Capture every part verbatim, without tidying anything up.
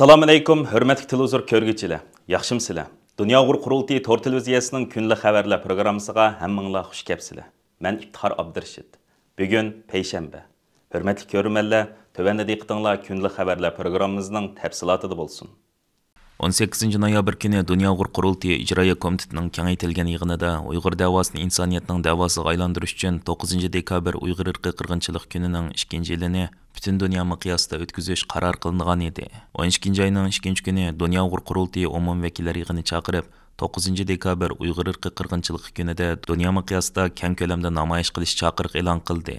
ئەسسالامۇئەلەيكۇم، ھۆرمەتلىك تېلېۋىزور كۆرگۈچىلەر، ياخشىمۇسىلەر؟ دۇنيا ئۇيغۇر قۇرۇلتىيى تور تېلېۋىزىيەسىنىڭ كۈنلۈك خەۋەرلەر پروگراممىسىغا ھەممىڭلار خۇش كەپسىلەر. مەن ئىپتىخار ئابدۇرېشىت. بۈگۈن پەيشەنبە. ھۆرمەتلىك كۆرۈرمەنلەر، تۆۋەندە دىققىتىڭلار كۈنلۈك خەۋەرلەر پروگراممىمىزنىڭ تەپسىلاتىدا بولسۇن. ئون سەككىزىنچى نويابىر كۈنى دۇنيا ئۇيغۇر قۇرۇلتىيى ئىجرائىيە كومىتېتىنىڭ كېڭەيتىلگەن يىغىنىدا ئۇيغۇر دەۋاسىنى ئىنسانىيەتنىڭ دەۋاسىغا ئايلاندۇرۇش ئۈچۈن توققۇزىنچى دېكابىر ئۇيغۇر ئىرقىي قىرغىنچىلىق كۈنىنىڭ ئىككىنچى يىلىنى پۈتۈن دۇنيا مىقياسىدا ئۆتكۈزۈش قارار قىلىنغان ئىدى. ئون ئىككىنچى ئاينىڭ ئىككىنچى كۈنى دۇنيا ئۇيغۇر قۇرۇلتىيى ئومۇمىي ۋەكىللەر يىغىنى چاقىرىپ، توققۇزىنچى دېكابىر ئۇيغۇر ئىرقىي قىرغىنچىلىقى كۈنىدە دۇنيا مىقياسىدا كەڭ كۆلەمدە نامايىش قىلىش چاقىرىقى ئېلان قىلدى.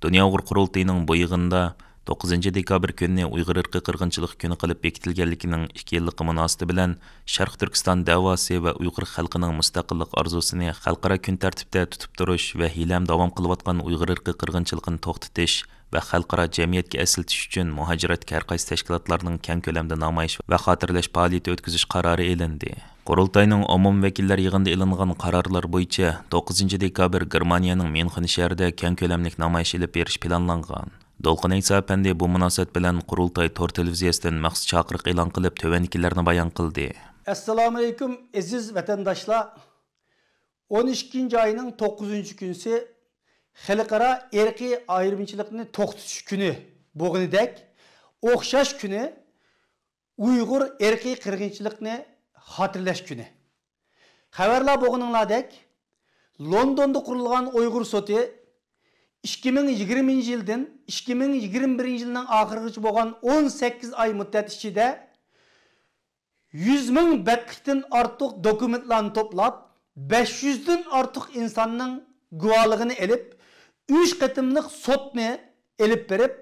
دۇنيا ئۇيغۇر قۇرۇلتىيىنىڭ بۇ يىغىنىدا توققۇزىنچى دېكابىر كۈنىنى ئۇيغۇر ئىرقىي قىرغىنچىلىقى كۈنى قىلىپ بېكىتىلگەنلىكىنىڭ ئىككى يىللىقى مۇناسىۋىتى بىلەن شەرقىي تۈركىستان دەۋاسى ۋە ئۇيغۇر خەلقىنىڭ مۇستەقىللىق ئارزۇسىنى خەلقئارا كۈن تەرتىپتە تۇتۇپ تۇرۇش ۋە ھېلىھەم داۋام قىلىۋاتقان ئۇيغۇر ئىرقىي قىرغىنچىلىقىنى توختىتىش ۋە خەلقئارا جەمئىيەتكە ئەسلىتىش ئۈچۈن مۇھاجىرەتتىكى ھەر قايسى تەشكىلاتلارنىڭ كەڭ كۆلەمدە نامايىش ۋە خاتىرىلەش پائالىيىتى ئۆتكۈزۈش قارارى ئېلىندى. قۇرۇلتاينىڭ ئومۇمىي ۋەكىللەر يىغىنىدا ئېلىنغان قارارلار بويىچە توققۇزىنچى دېكابىر گېرمانىيەنىڭ ميۇنخېن شەھىرىدە كەڭ كۆلەملىك نامايىش ئېلىپ بېرىش پىلانلانغان. دولقۇن ئەيسا ئەپەندى بۇ مۇناسىۋەت بىلەن قۇرۇلتاي تور تېلېۋىزىيەسىدىن مەخسۇس چاقىرىق ئېلان قىلىپ، تۆۋەندىكىلەرنى بايان قىلدى. ئەسسالامۇئەلەيكۇم، ئەزىز ۋەتەنداشلار! ئون ئىككىنچى ئاينىڭ توققۇزىنچى كۈنىسى خەلقئارا ئىرقىي ئايرىمچىلىقنى توختىتىش كۈنى بولغىنىدەك، ئوخشاش كۈنى ئۇيغۇر ئىرقىي قىرغىنچىلىقنى خاتىرىلەش كۈنى. خەۋەرلەر بولغىنىڭلاردەك، لوندوندا قۇرۇلغان ئۇيغۇر سوتى ئىككى مىڭ يىگىرمىنچى يىلدىن ئىككى مىڭ يىگىرمە بىرىنچى يىلنىڭ ئاخىرىغىچە بولغان ئون سەككىز ئاي مۇددەت ئىچىدە يۈز مىڭ بەتلىكتىن ئارتۇق دوكۇمېنتلارنى توپلاپ، بەش يۈزدىن ئارتۇق ئىنساننىڭ گۇۋاھلىقىنى ئېلىپ، ئۈچ قېتىملىق سوتنى ئېلىپ بېرىپ،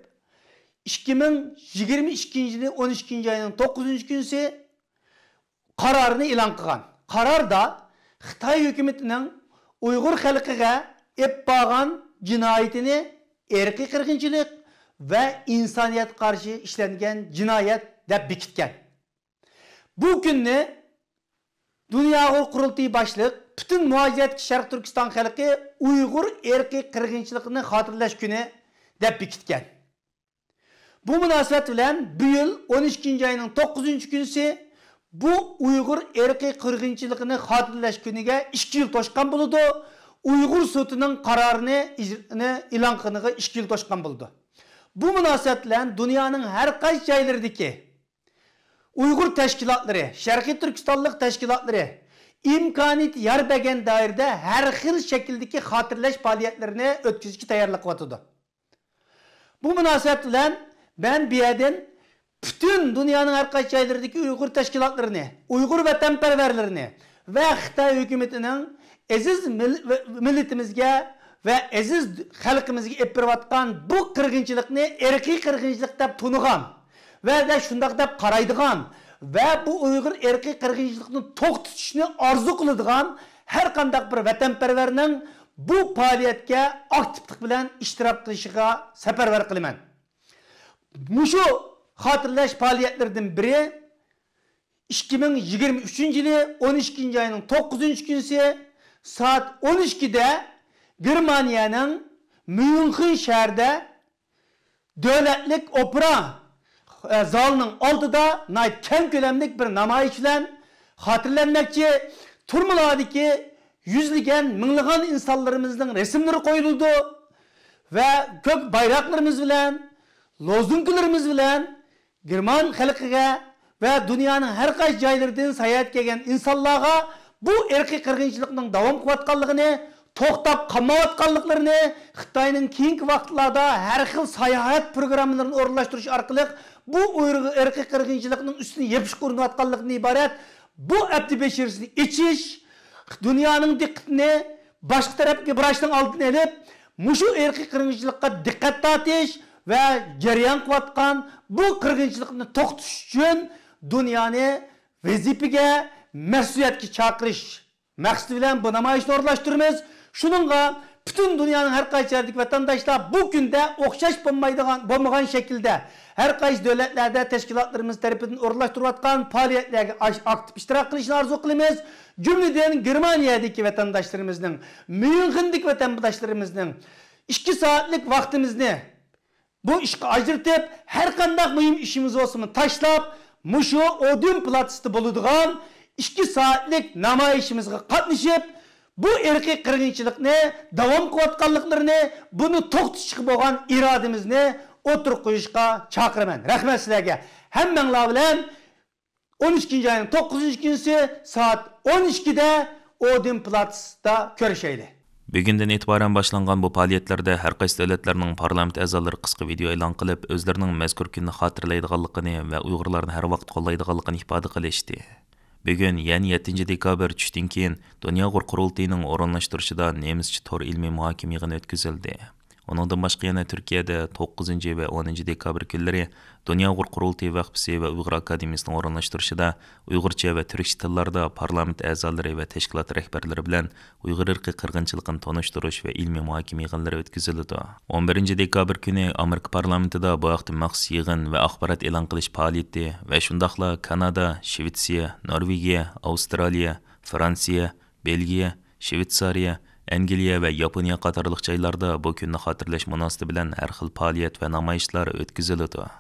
ئىككى مىڭ يىگىرمە ئىككىنچى يىلى ئون ئىككىنچى ئاينىڭ توققۇزىنچى كۈنىسى قارارىنى ئېلان قىلغان. قاراردا خىتاي ھۆكۈمىتىنىڭ ئۇيغۇر خەلقىگە ئېلىپ بارغان جىنايىتىنى ئىرقىي قىرغىنچىلىق ۋە ئىنسانىيەتكە قارشى ئىشلەنگەن جىنايەت دەپ بېكىتكەن. بۇ كۈننى دۇنيا ئۇيغۇر قۇرۇلتىيى باشلىق پۈتۈن مۇھاجىرەتتىكى شەرقىي تۈركىستان خەلقى ئۇيغۇر ئىرقىي قىرغىنچىلىقىنى خاتىرىلەش كۈنى دەپ بېكىتكەن. بۇ مۇناسىۋەت بىلەن بۇ يىل ئون ئىككىنچى ئاينىڭ توققۇزىنچى كۈنىسى بۇ ئۇيغۇر ئىرقىي قىرغىنچىلىقىنى خاتىرىلەش كۈنىگە ئىككى يىل توشقان بولىدۇ. ئۇيغۇر سوتىنىڭ قارارىنى ئىج-، ئېلان قىلغىنىغا ئىككى يىل توشقان بولىدۇ. بۇ مۇناسىۋەت بىلەن دۇنيانىڭ ھەر قايسى جايلىرىدىكى ئۇيغۇر تەشكىلاتلىرى، شەرقىي تۈركىستانلىق تەشكىلاتلىرى ئىمكانىيىتى يار بەرگەن دائىرىدە ھەر خىل شەكىلدىكى خاتىرىلەش پائالىيەتلىرىنى ئۆتكۈزۈشكە تەييارلىق قىلىۋاتىدۇ. بۇ مۇناسىۋەت بىلەن مەن بۇ يەردىن پۈتۈن دۇنيانىڭ ھەر قايسى جايلىرىدىكى ئۇيغۇر تەشكىلاتلىرىنى، ئۇيغۇر ۋەتەنپەرۋەرلىرىنى ۋە خىتاي ھۆكۈمىتىنىڭ ئەزىز مىل-، مىللىتىمىزگە ۋە ئەزىز خەلقىمىزگە ئېلىپ بېرىۋاتقان بۇ قىرغىنچىلىقنى ئىرقىي قىرغىنچىلىق دەپ تونۇغان ۋە، ۋە شۇنداق دەپ قارايدىغان ۋە بۇ ئۇيغۇر ئىرقىي قىرغىنچىلىقنى توختىتىشنى ئارزۇ قىلىدىغان ھەر قانداق بىر ۋەتەنپەرۋەرنىڭ بۇ پائالىيەتكە ئاكتىپلىق بىلەن ئىشتىراك قىلىشىغا سەپەرۋەر قىلىمەن. مۇشۇ خاتىرىلەش پائالىيەتلىرىدىن بىرى ئىككى مىڭ يىگىرمە ئۈچىنچى يىلى ئون ئىككىنچى ئاينىڭ توققۇزىنچى كۈنىسى سائەت ئون ئىككىدە گېرمانىيەنىڭ ميۇنخېن شەھىرىدە دۆلەتلىك ئوپېرا، ئە، زالىنىڭ ئالدىدا ناھايىتى كەڭ كۆلەملىك بىر نامايىش بىلەن خاتىرىلەنمەكچى. تۈرمىلەردىكى يۈزلىگەن، مىڭلىغان ئىنسانلىرىمىزنىڭ رەسىملىرى قويۇلىدۇ ۋە كۆك بايراقلىرىمىز بىلەن، لوزۇنكىلىرىمىز بىلەن گېرمان خەلقىگە ۋە دۇنيانىڭ ھەر قايسى جايلىرىدىن ساياھەتكە كەلگەن ئىنسانلارغا بۇ ئىرقىي قىرغىنچىلىقنىڭ داۋام قىلىۋاتقانلىقىنى، توختاپ قالمايۋاتقانلىقلىرىنى، خىتاينىڭ كېيىنكى ۋاقىتلاردا ھەر خىل ساياھەت پروگراممىلىرىنى ئورۇنلاشتۇرۇش ئارقىلىق بۇ ئۇيغۇر ئىرقىي قىرغىنچىلىقنىڭ ئۈستىنى يېپىشقا ئۇرۇنۇۋاتقانلىقىدىن ئىبارەت بۇ ئەپتى بېشىرىسىنى ئېچىش، دۇنيانىڭ دىققىتىنى باشقا تەرەپكە بۇراشنىڭ ئالدىنى ئېلىپ، مۇشۇ ئىرقىي قىرغىنچىلىققا دىققەت تارتىش ۋە جەريان قىلىۋاتقان بۇ قىرغىنچىلىقنى توختىتىش ئۈچۈن دۇنيانى ۋەزىپىگە، مەسئۇلىيەتكە چاقىرىش مەقسىتى بىلەن بۇ نامايىشنى ئورۇنلاشتۇرىمىز. شۇنىڭغا پۈتۈن دۇنيانىڭ ھەر قايسى يەردىكى ۋەتەنداشلار بۇ كۈندە ئوخشاش بولمايدىغان، بولمىغان شەكىلدە ھەر قايسى دۆلەتلەردە تەشكىلاتلىرىمىز تەرىپىدىن ئورۇنلاشتۇرۇلۇۋاتقان پائالىيەتلەرگە ئاش-، ئاكتىپ ئىشتىراك قىلىشىنى ئارزۇ قىلىمىز. جۈملىدىن گېرمانىيەدىكى ۋەتەنداشلىرىمىزنىڭ، ميۇنخېندىكى ۋەتەنداشلىرىمىزنىڭ ئىككى سائەتلىك ۋاقتىمىزنى بۇ ئىشقا ئاجرىتىپ، ھەر قانداق مۇھىم ئىشىمىز بولسىمۇ تاشلاپ، مۇشۇ ئودېن پلاتسىدا بولىدىغان ئىككى سائەتلىك نامايىشىمىزغا قاتنىشىپ، بۇ ئىرقىي قىرغىنچىلىقنى داۋام قىلىۋاتقانلىقلىرىنى، بۇنى توختىتىشقا بولغان ئىرادىمىزنى ئوتتۇرىغا قويۇشقا چاقىرىمەن. رەھمەت سىلەرگە. ھەممەڭلار بىلەن ئون ئىككىنچى ئاينىڭ توققۇزىنچى كۈنىسى سائەت ئون ئىككىدە ئودېن پلاتسىدا كۆرۈشەيلى. بۈگۈندىن ئېتىبارەن باشلانغان بۇ پائالىيەتلەردە ھەر قايسى دۆلەتلەرنىڭ پارلامېنت ئەزالىرى قىسقا ۋىدېئو ئېلان قىلىپ، ئۆزلىرىنىڭ مەزكۇر كۈننى خاتىرىلەيدىغانلىقىنى ۋە ئۇيغۇرلارنى ھەر ۋاقىت قوللايدىغانلىقىنى ئىپادە قىلىشتى. بۈگۈن، يەنى يەتتىنچى دېكابىر چۈشتىن كېيىن، دۇنيا ئۇيغۇر قۇرۇلتىيىنىڭ ئورۇنلاشتۇرۇشىدا نېمىسچە تور ئىلمىي مۇھاكىمە يىغىنى ئۆتكۈزۈلدى. ئۇنىڭدىن باشقا يەنە تۈركىيەدە توققۇزىنچى ۋە ئونىنچى دېكابىر كۈنلىرى دۇنيا ئۇيغۇر قۇرۇلتىيى ۋەقپىسى ۋە ئۇيغۇر ئاكادېمىيىسىنىڭ ئورۇنلاشتۇرۇشىدا ئۇيغۇرچە ۋە تۈركچە تىللاردا پارلامېنت ئەزالىرى ۋە تەشكىلات رەھبەرلىرى بىلەن ئۇيغۇر ئىرقىي قىرغىنچىلىقىنى تونۇشتۇرۇش ۋە ئىلمىي مۇھاكىمە يىغىنلىرى ئۆتكۈزۈلىدۇ. ئون بىرىنچى دېكابىر كۈنى ئامېرىكا پارلامېنتىدا بۇ ھەقتە مەخسۇس يىغىن ۋە ئاخبارات ئېلان قىلىش پائالىيىتى ۋە شۇنداقلا كانادا، شىۋېتسىيە، نورۋېگىيە، ئاۋسترالىيە، فرانسىيە، بېلگىيە، شىۋېتسارىيە، ئەنگلىيە ۋە ياپونىيە قاتارلىق جايلاردا بۇ كۈننى خاتىرىلەش مۇناسىۋىتى بىلەن ھەر خىل پائالىيەت ۋە نامايىشلار ئۆتكۈزۈلىدۇ.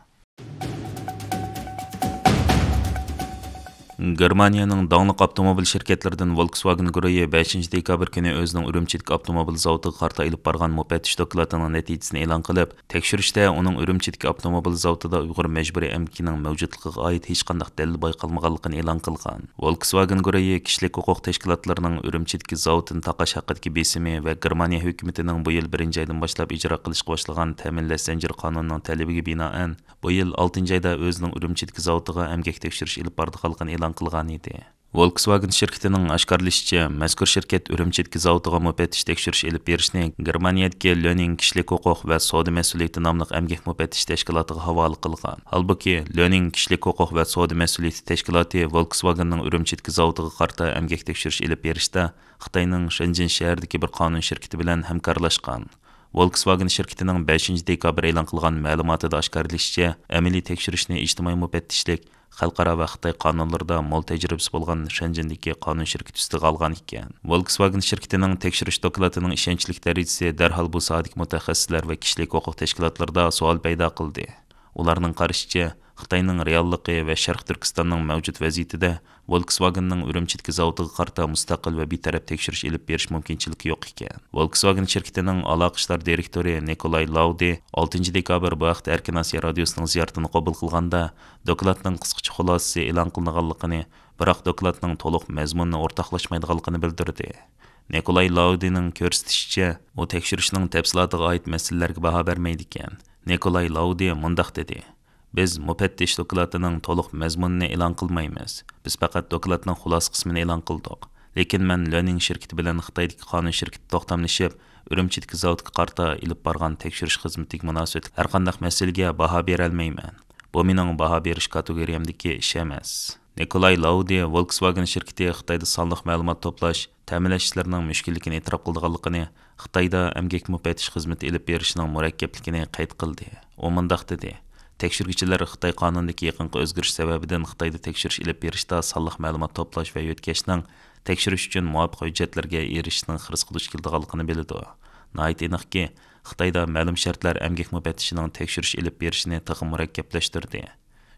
گېرمانىيەنىڭ داڭلىق ئاپتوموبىل شىركەتلىرىدىن ۋولكسۋاگېن گۇرۇھى بەشىنچى دېكابىر كۈنى ئۆزىنىڭ ئۈرۈمچىدىكى ئاپتوموبىل زاۋۇتىغا قارىتا ئېلىپ بارغان مۇپەتتىش دوكلاتىنىڭ نەتىجىسىنى ئېلان قىلىپ، تەكشۈرۈشتە ئۇنىڭ ئۈرۈمچىدىكى ئاپتوموبىل زاۋۇتىدا ئۇيغۇر مەجبۇرىي ئەمگىكىنىڭ مەۋجۇتلۇقىغا ئائىت ھېچقانداق دەلىل بايقالمىغانلىقىنى ئېلان قىلغان. ۋولكسۋاگېن گۇرۇھى كىشىلىك ھوقۇق تەشكىلاتلىرىنىڭ ئۈرۈمچىدىكى زاۋۇتىنى تاقاش ھەققىدىكى بېسىمى ۋە گېرمانىيە ھۆكۈمىتىنىڭ بۇ يىل بىرىنچى ئايدىن باشلاپ ئىجرا قىلىشقا باشلىغان تەمىنلەش زەنجىرى قانۇنىنىڭ تەلىپىگە بىنائەن، بۇ يىل ئالتىنچى ئايدا ئۆزىنىڭ ئۈرۈمچىدىكى زاۋۇتىغا ئەمگەك تەكشۈرۈش ئېلىپ بارىدىغانلىقىنى ئېلان قىلغانىدى. ۋولكسۋاگېن شىركىتىنىڭ ئاشكارىلىشىچە، مەزكۇر شىركەت ئۈرۈمچىدىكى زاۋۇتىغا مۇپەتتىش تەكشۈرۈش ئېلىپ بېرىشنى گېرمانىيەدىكى لۆنىڭ كىشىلىك ھوقۇق ۋە سودا مەسئۇلىيىتى ناملىق ئەمگەك مۇپەتتىش تەشكىلاتىغا ھاۋالە قىلغان. ھالبۇكى، لۆنىڭ كىشىلىك ھوقۇق ۋە سودا مەسئۇلىيىتى تەشكىلاتى ۋولكسۋاگېننىڭ ئۈرۈمچىدىكى زاۋۇتىغا قارىتا ئەمگەك تەكشۈرۈش ئېلىپ بېرىشتا خىتاينىڭ شېنجېن شەھىرىدىكى بىر قانۇن شىركىتى بىلەن ھەمكارلاشقان. ۋولكسۋاگېن شىركىتىنىڭ بەشىنچى دېكابىر ئېلان قىلغان مەلۇماتىدا ئاشكارىلىشىچە، ئەمەلىي تەكشۈرۈشنى ئىجتىمائىي مۇپەتتىشلىك، خەلقئارا ۋە خىتاي قانۇنلىرىدا مول تەجرىبىسى بولغان شېنجېندىكى قانۇن شىركىتى ئۈستىگە ئالغان ئىكەن. ۋولكسۋاگېن شىركىتىنىڭ تەكشۈرۈش دوكلاتىنىڭ ئىشەنچلىك دەرىجىسى دەرھال بۇ ساھەدىكى مۇتەخەسسىسلەر ۋە كىشىلىك ھوقۇق تەشكىلاتلىرىدا سوئال پەيدا قىلدى. ئۇلارنىڭ قارىشىچە، خىتاينىڭ رېئاللىقى ۋە شەرقىي تۈركىستاننىڭ مەۋجۇت ۋەزىيىتىدە ۋولكسۋاگېننىڭ ئۈرۈمچىدىكى زاۋۇتىغا قارىتا مۇستەقىل ۋە بىتەرەپ تەكشۈرۈش ئېلىپ بېرىش مۇمكىنچىلىكى يوق ئىكەن. ۋولكسۋاگېن شىركىتىنىڭ ئالاقە ئىشلار دىرېكتورى نىكولاي لاۋدى ئالتىنچى دېكابىر بۇ ھەقتە ئەركىن ئاسىيا رادىيوسىنىڭ زىيارىتىنى قوبۇل قىلغاندا، دوكلاتنىڭ قىسقىچە خۇلاسىسى ئېلان قىلىنغانلىقىنى، بىراق دوكلاتنىڭ تولۇق مەزمۇنىنى ئورتاقلاشمايدىغانلىقىنى بىلدۈردى. نىكولاي لاۋدىنىڭ كۆرسىتىشىچە، ئۇ تەكشۈرۈشنىڭ تەپسىلاتىغا ئائىت مەسىلىلەرگە باھا بەرمەيدىكەن. نىكولاي لاۋدى مۇنداق دېدى: «بىز مۇپەتتىش دوكلاتىنىڭ تولۇق مەزمۇنىنى ئېلان قىلمايمىز. بىز پەقەت دوكلاتنىڭ خۇلاسە قىسمىنى ئېلان قىلدۇق. لېكىن مەن لۆنىڭ شىركىتى بىلەن خىتايدىكى قانۇن شىركىتى توختاملىشىپ، ئۈرۈمچىدىكى زاۋۇتقا قارىتا ئېلىپ بارغان تەكشۈرۈش خىزمىتىگە مۇناسىۋەتلىك ھەرقانداق مەسىلىگە باھا بېرەلمەيمەن. بۇ مېنىڭ باھا بېرىش كاتېگورىيەمدىكى ئىش ئەمەس.» نىكولاي لاۋدى ۋولكسۋاگېن شىركىتى خىتايدا سانلىق مەلۇمات توپلاش، تەمىنلەش ئىشلىرىنىڭ مۈشكۈللۈكىنى ئېتىراپ قىلىدىغانلىقىنى، خىتايدا ئەمگەك مۇپەتتىش خىزمىتى ئېلىپ بېرىشنىڭ مۇرەككەپلىكىنى قەيت قىلدى. ئۇ مۇنداق دېدى: «تەكشۈرگۈچىلەر خىتاي قانۇنىدىكى يېقىنقى ئۆزگىرىش سەۋەبىدىن خىتايدا تەكشۈرۈش ئېلىپ بېرىشتا سانلىق مەلۇمات توپلاش ۋە يۆتكەشنىڭ تەكشۈرۈش ئۈچۈن مۇۋاپىق ھۆججەتلەرگە ئېرىشىشنىڭ خىرىسىغا دۇچ كېلىدىغانلىقىنى بىلىدۇ. ناھايىتى ئېنىقكى، خىتايدا مەلۇم شەرتلەر ئەمگەك مۇپەتتىشىنىڭ تەكشۈرۈش ئېلىپ بېرىشىنى تېخىمۇ مۇرەككەپلەشتۈردى.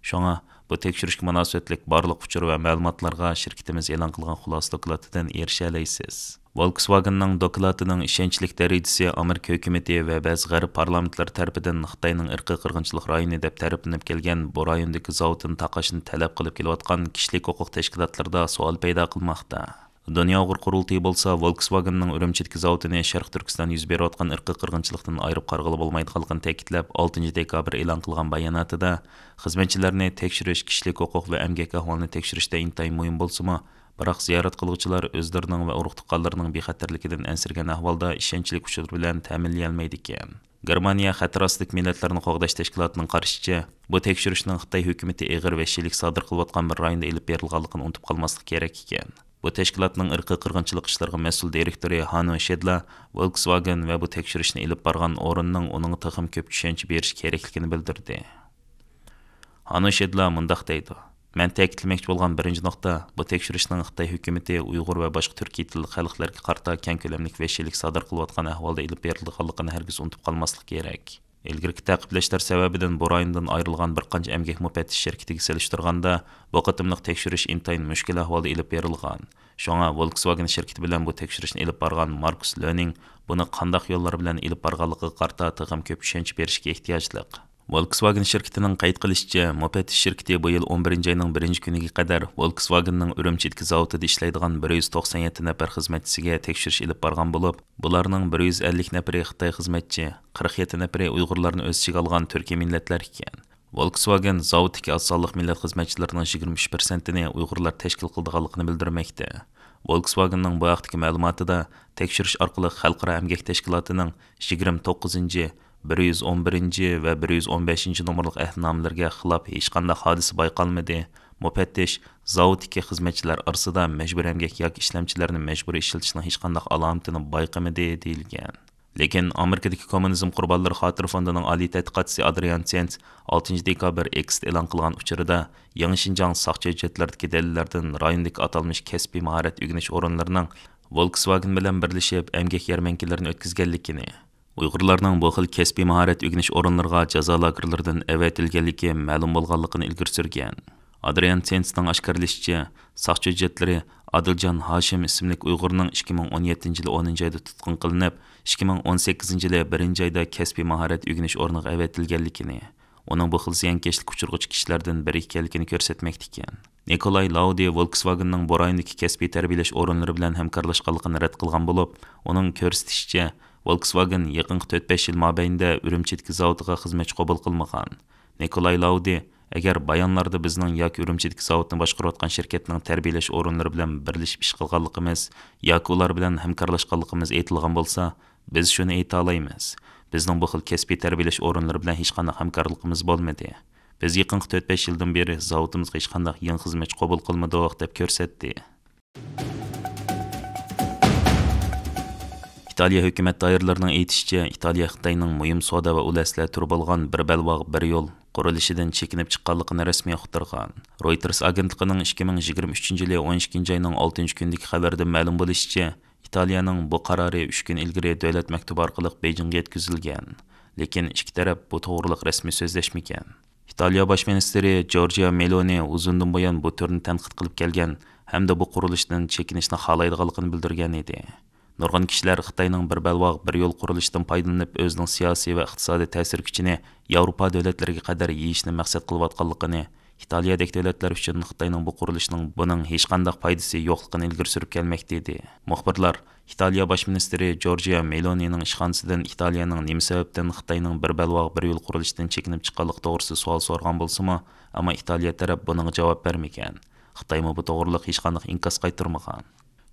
شۇڭا، بۇ تەكشۈرۈشكە مۇناسىۋەتلىك بارلىق ئۇچۇر ۋە مەلۇماتلارغا شىركىتىمىز ئېلان قىلغان خۇلاسە دوكلاتىدىن ئېرىشەلەيسىز.» ۋولكسۋاگېننىڭ دوكلاتىنىڭ ئىشەنچلىك دەرىجىسى ئامېرىكا ھۆكۈمىتى ۋە بەزى غەرب پارلامېنتلىرى تەرىپىدىن خىتاينىڭ ئىرقىي قىرغىنچىلىق رايونى دەپ تەرىپلىنىپ كەلگەن بۇ رايوندىكى زاۋۇتىنى تاقاشنى تەلەپ قىلىپ كېلىۋاتقان كىشىلىك ھوقۇق تەشكىلاتلىرىدا سوئال پەيدا قىلماقتا. دۇنيا ئۇيغۇر قۇرۇلتىيى بولسا ۋولكسۋاگېننىڭ ئۈرۈمچىدىكى زاۋۇتىنى شەرقىي تۈركىستان يۈز بېرىۋاتقان ئىرقىي قىرغىنچىلىقتىن ئايرىپ قارىغىلى بولمايدىغانلىقىنى تەكىتلەپ، ئالتىنچى دېكابىر ئېلان قىلغان باياناتىدا، خىزمەتچىلەرنى تەكشۈرۈش، كىشىلىك ھوقۇق ۋە ئەمگەك ئەھۋالىنى تەكشۈرۈشتە ئىنتايىن مۇھىم بولسىمۇ، بىراق زىيارەت قىلغۇچىلار ئۆزلىرىنىڭ ۋە ئۇرۇق-تۇغقانلىرىنىڭ بىخەتەرلىكىدىن ئەنسىرىگەن ئەھۋالدا ئىشەنچلىك ئۇچۇر بىلەن تەمىنلىيەلمەيدىكەن. گېرمانىيە خەتەر ئاستىدىكى مىللەتلەرنى قوغداش تەشكىلاتىنىڭ قارىشىچە، بۇ تەكشۈرۈشنىڭ خىتاي ھۆكۈمىتى ئېغىر ۋەھشىيلىك سادىر قىلىۋاتقان بىر رايوندا ئېلىپ بېرىلغانلىقىنى ئۇنتۇپ قالماسلىق كېرەك ئىكەن. بۇ تەشكىلاتنىڭ ئىرقىي قىرغىنچىلىق ئىشلىرىغا مەسئۇل دىرېكتورى ھانو شېدلا ۋولكسۋاگېن ۋە بۇ تەكشۈرۈشنى ئېلىپ بارغان ئورۇننىڭ ئۇنىڭغا تېخىمۇ كۆپ چۈشەنچە بېرىشى كېرەكلىكىنى بىلدۈردى. ھانو شېدلا مۇنداق دەيدۇ: «مەن تەكىتلىمەكچى بولغان بىرىنچى نۇقتا، بۇ تەكشۈرۈشنىڭ خىتاي ھۆكۈمىتى ئۇيغۇر ۋە باشقا تۈركىي تىللىق خەلقلەرگە قارىتا كەڭ كۆلەملىك ۋەھشىيلىك سادىر قىلىۋاتقان ئەھۋالدا ئېلىپ بېرىلىدىغانلىقىنى ھەرگىز ئۇنتۇپ قالماسلىق كېرەك.» ئىلگىرىكى تەقىبلەشلەر سەۋەبىدىن بۇ رايوندىن ئايرىلغان بىر قانچە ئەمگەك مۇپەتتىش شىركىتىگە سېلىشتۇرغاندا، بۇ قېتىملىق تەكشۈرۈش ئىنتايىن مۈشكۈل ئەھۋالدا ئېلىپ بېرىلغان. شۇڭا ۋولكسۋاگېن شىركىتى بىلەن بۇ تەكشۈرۈشنى ئېلىپ بارغان ماركۇس لۆنىڭ بۇنى قانداق يوللار بىلەن ئېلىپ بارغانلىقىغا قارىتا تېخىمۇ كۆپ چۈشەنچە بېرىشكە ئېھتىياجلىق. ۋولكسۋاگېن شىركىتىنىڭ قەيت قىلىشىچە، مۇپەتتىش شىركىتى بۇ يىل ئون بىرىنچى ئاينىڭ بىرىنچى كۈنىگە قەدەر ۋولكسۋاگېننىڭ ئۈرۈمچىدىكى زاۋۇتىدا ئىشلەيدىغان بىر يۈز توقسان يەتتە نەپەر خىزمەتچىسىگە تەكشۈرۈش ئېلىپ بارغان بولۇپ، بۇلارنىڭ بىر يۈز ئەللىك نەپىرى خىتاي خىزمەتچى، قىرىق يەتتە نەپىرى ئۇيغۇرلارنى ئۆز ئىچىگە ئالغان تۈركىي مىللەتلەر ئىكەن. ۋولكسۋاگېن زاۋۇتتىكى ئاز سانلىق مىللەت خىزمەتچىلىرىنىڭ يىگىرمە ئۈچ پىرسەنتىنى ئۇيغۇرلار تەشكىل قىلىدىغانلىقىنى بىلدۈرمەكتە. ۋولكسۋاگېننىڭ بۇ ھەقتىكى مەلۇماتىدا، تەكشۈرۈش ئارقىلىق خەلقئارا ئەمگەك تەشكىلاتىنىڭ يىگىرمە توققۇزىنچى، بىر يۈز ئون بىرىنچى ۋە بىر يۈز ئون بەشىنچى نومۇرلۇق ئەھدىنامىلىرىگە خىلاپ ھېچقانداق ھادىسە بايقالمىدى، مۇپەتتىش زاۋۇتتىكى خىزمەتچىلەر ئارىسىدا مەجبۇرىي ئەمگەك ياكى ئىشلەمچىلەرنى مەجبۇرىي ئىشلىتىشنىڭ ھېچقانداق ئالامىتىنى بايقىمىدى، دېيىلگەن. لېكىن ئامېرىكىدىكى كوممۇنىزم قۇربانلىرى خاتىرە فوندىنىڭ ئالىي تەتقىقاتچىسى ئادرىيان سېنس ئالتىنچى دېكابىر ئېكستا ئېلان قىلغان ئۇچۇرىدا، يېڭى شىنجاڭ ساقچى ھۆججەتلىرىدىكى دەلىللەردىن رايوندىكى ئاتالمىش كەسپىي ماھارەت ئۆگىنىش ئورۇنلىرىنىڭ ۋولكسۋاگېن بىلەن بىرلىشىپ ئەمگەك يەرمەنكىلىرىنى ئۆتكۈزگەنلىكىنى، ئۇيغۇرلارنىڭ بۇ خىل كەسپىي ماھارەت ئۆگىنىش ئورۇنلىرىغا جازا لاگېرلىرىدىن ئەۋەتىلگەنلىكى مەلۇم بولغانلىقىنى ئىلگىرى سۈرگەن. ئادرىيان سېنسنىڭ ئاشكارىلىشىچە، ساقچى ھۆججەتلىرى ئادىلجان ھاشىم ئىسىملىك ئۇيغۇرنىڭ ئىككى مىڭ ئون يەتتىنچى يىلى ئونىنچى ئايدا تۇتقۇن قىلىنىپ، ئىككى مىڭ ئون سەككىزىنچى يىلى بىرىنچى ئايدا كەسپىي ماھارەت ئۆگىنىش ئورنىغا ئەۋەتىلگەنلىكىنى، ئۇنىڭ بۇ خىل زىيانكەشلىككە ئۇچرىغۇچى كىشىلەردىن بىرى ئىكەنلىكىنى كۆرسەتمەكتە ئىكەن. نىكولاي لاۋدى ۋولكسۋاگېننىڭ بۇ رايوندىكى كەسپىي تەربىيەلەش ئورۇنلىرى بىلەن ھەمكارلاشقانلىقىنى رەت قىلغان بولۇپ، ئۇنىڭ كۆرسىتىشىچە، ۋولكسۋاگېن يېقىنقى تۆت-بەش يىل مابەينىدە ئۈرۈمچىدىكى زاۋۇتىغا خىزمەتچى قوبۇل قىلمىغان. نىكولاي لاۋدى، ئەگەر بايانلاردا بىزنىڭ ياكى ئۈرۈمچىدىكى زاۋۇتنى باشقۇرۇۋاتقان شىركەتنىڭ تەربىيەلەش ئورۇنلىرى بىلەن بىرلىشىپ ئىش قىلغانلىقىمىز ياكى ئۇلار بىلەن ھەمكارلاشقانلىقىمىز ئېيتىلغان بولسا، بىز شۇنى ئېيتالايمىز، بىزنىڭ بۇ خىل كەسپىي تەربىيەلەش ئورۇنلىرى بىلەن ھېچقانداق ھەمكارلىقىمىز بولمىدى. بىز يېقىنقى تۆت-بەش يىلدىن بېرى زاۋۇتىمىزغا ھېچقانداق يېڭى خىزمەتچى قوبۇل قىلمىدۇق، دەپ كۆرسەتتى. ئىتالىيە ھۆكۈمەت دائىرىلىرىنىڭ ئېيتىشىچە، ئىتالىيە خىتاينىڭ مۇھىم سودا ۋە ئۇل ئەسلىھە تۈرى بولغان بىر بەلباغ، بىر يول قۇرۇلۇشىدىن چېكىنىپ چىققانلىقىنى رەسمىي ئۇقتۇرغان. رويتېرس ئاگېنتلىقىنىڭ ئىككى مىڭ يىگىرمە ئۈچىنچى يىلى ئون ئىككىنچى ئاينىڭ ئالتىنچى كۈنىدىكى خەۋىرىدە مەلۇم بولۇشىچە، ئىتالىيەنىڭ بۇ قارارى ئۈچ كۈن ئىلگىرى دۆلەت مەكتۇبى ئارقىلىق بېيجىڭغا يەتكۈزۈلگەن. لېكىن ئىككى تەرەپ بۇ توغرىلىق رەسمىي سۆزلەشمىگەن. ئىتالىيە باش مىنىستىرى جورجىيا مېلونى ئۇزۇندىن بۇيان بۇ تۈرنى تەنقىد قىلىپ كەلگەن ھەمدە بۇ قۇرۇلۇشتىن چېكىنىشنى خالايدىغانلىقىنى بىلدۈرگەن ئىدى. نۇرغۇن كىشىلەر خىتاينىڭ بىر بەلباغ، بىر يول قۇرۇلۇشىدىن پايدىلىنىپ، ئۆزىنىڭ سىياسىي ۋە ئىقتىسادىي تەسىر كۈچىنى ياۋروپا دۆلەتلىرىگە قەدەر يېيىشنى مەقسەت قىلىۋاتقانلىقىنى، ئىتالىيەدەك دۆلەتلەر ئۈچۈن خىتاينىڭ بۇ قۇرۇلۇشىنىڭ بۇنىڭ ھېچقانداق پايدىسى يوقلۇقىنى ئىلگىرى سۈرۈپ كەلمەكتە ئىدى. مۇخبىرلار ئىتالىيە باش مىنىستىرى جورجىيا مېلونىنىڭ ئىشخانىسىدىن ئىتالىيەنىڭ نېمە سەۋەبتىن خىتاينىڭ بىر بەلباغ، بىر يول قۇرۇلۇشىدىن چېكىنىپ چىققانلىقى توغرىسىدا سوئال سورىغان بولسىمۇ، ئەمما ئىتالىيە تەرەپ بۇنىڭغا جاۋاب بەرمىگەن. خىتايمۇ بۇ توغرىلىق ھېچقانداق ئىنكاس قايتۇرمىغان.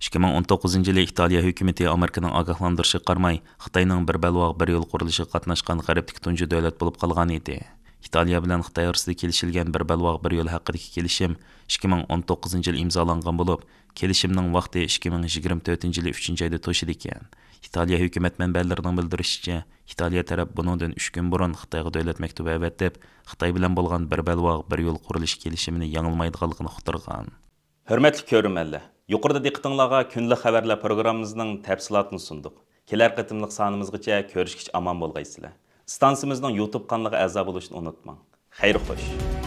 ئىككى مىڭ ئون توققۇزىنچى يىلى ئىتالىيە ھۆكۈمىتى ئامېرىكىنىڭ ئاگاھلاندۇرۇشىغا قارىماي، خىتاينىڭ بىر بەلباغ، بىر يول قۇرۇلۇشىغا قاتناشقان غەربتىكى تۇنجى دۆلەت بولۇپ قالغان ئىدى. ئىتالىيە بىلەن خىتاي ئارىسىدا كېلىشىلگەن بىر بەلباغ، بىر يول ھەققىدىكى كېلىشىم ئىككى مىڭ ئون توققۇزىنچى يىلى ئىمزالانغان بولۇپ، كېلىشىمنىڭ ۋاقتى ئىككى مىڭ يىگىرمە تۆتىنچى يىلى ئۈچىنچى ئايدا توشىدىكەن. ئىتالىيە ھۆكۈمەت مەنبەلىرىنىڭ بىلدۈرۈشىچە، ئىتالىيە تەرەپ بۇنىڭدىن ئۈچ كۈن بۇرۇن خىتايغا دۆلەت مەكتۇبى ئەۋەتىپ، خىتاي بىلەن بولغان بىر بەلباغ، بىر يول قۇرۇلۇش كېلىشىمىنى يېڭىلمايدىغانلىقىنى ئۇقتۇرغان. ھۆرمەتلىك كۆرۈرمەنلەر، يۇقىرىدا دىققىتىڭلارغا كۈندىلىك خەۋەرلەر پروگراممىمىزنىڭ تەپسىلاتىنى سۇندۇق. كېلەر قېتىملىق سانىمىزغىچە كۆرۈشكىچە ئامان بولغايسىلەر. ئىستانسىمىزنىڭ يۇتۇب قانىلىغا ئەزا بولۇشنى ئۇنتۇماڭ. خەير خوش.